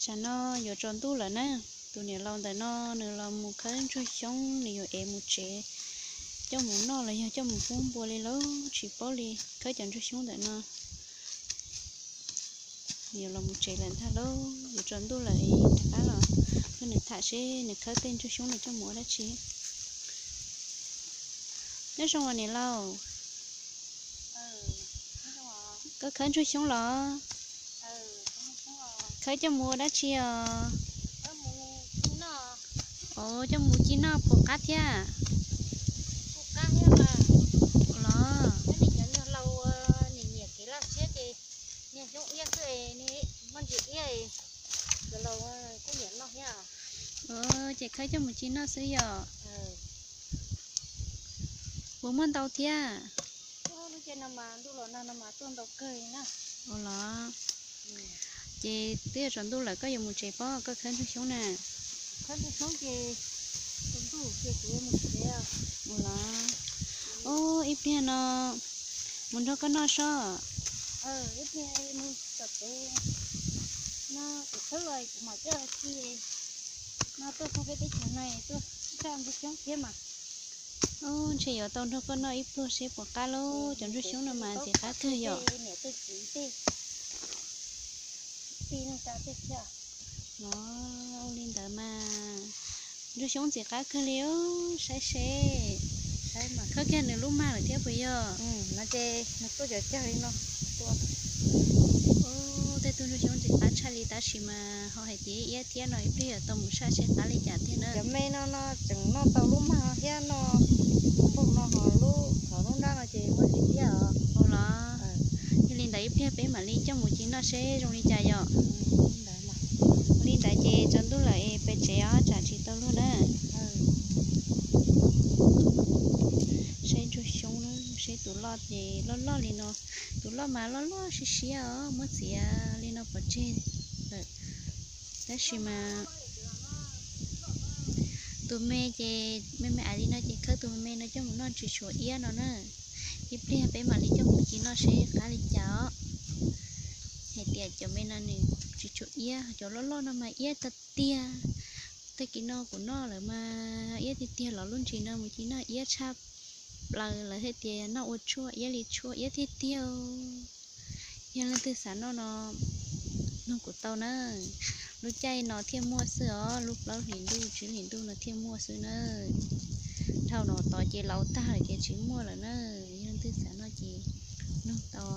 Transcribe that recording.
Tsam no yuav tsaus ntuj lawm na, tus niam laus ntawm no nws los mus khawb ntsuag xyoob, nws yuav ev mus tsev coj mus noj los yog coj mus pub npua li lauj, tsis paub li. Khawb cov ntsuag xyoob ntawm no yuav los mus tsev lawm ntag lauj, yuav tsaus ntuj lawm, rov qab los nrog nws tham seb nws khawb tej ntsuag xyoob no coj mus ua dab tsi. Nyob zoo os niam laus. Koj khawb ntsuag xyoob los? Khawb coj mus ua dab tsi os? Os, coj mus ci noj puas qab thiab? Los, ces khawb coj mus ci noj xwb yom? Puas muaj ntau thiab? Ua los, ces twb yuav tsaus ntuj lawm koj yuav mus tsev pob, koj khawb ntsuag xyoob na. Ua los, ib pliag no mus nrog koj noj sob. Ntshe yuav tau nrog koj noj ib pluag seb puas qab lauj, cov ntsuag xyoob no mas ntxim qab kawg yom. Ua li ntawd mas ntsuag xyoob ntxim qab kawg li, saib seb, khawb kiag nws lub mag lawm thiab puas yog? Tej tug ntsuag xyoob ntxim qab tshaj li tab sis mas ho hais tias iab thiab no ib pliag yuav tau mus saib seb qab li cas tiag na. Cov me no no tseem noj tau lub mag thiab no, npog no ho lub, ho lub nrab no ces muaj ntsis iab os. Ua los, yog li ntawd ib pliag peb mam li coj mus ci noj seb zoo li cas yom. Ua li ntawd ces tsaus ntuj lawm es pem tsev os, tsam tsis tau luag na. Saib ntsuag xyoob na, seb tus loj ces loj loj li no, tus loj mas loj loj siab siab os, muab txiav li no pov tseg lawm. Tab sis mas tus me ces me me ais li no ces khawb tus me me no coj mus noj tsis tshuav iab no na. Ib pliag peb mam li coj mus ci noj seb qab li cas os. Hais tias cov me no nws tsis tshuav iab, cov loj loj no mas iab tag tiag. Tag kis no kuv noj lawm mas iab tiag tiag, los lub ntsis no mus ci noj iab tshaj plaws, lawv hais tias noj ua tshuaj iab li tshuaj iab tiag tiag. Yog leej twg xav noj no nug kuv tau na. Lub caij no thiaj muaj xwb os, lub plaub hlis ntuj tsib hlis ntuj no thiaj muaj xwb na. Dhau no tod ces laus tag lawm ces tsis muaj lawm na. Yog leej twg xav noj ces nug tau.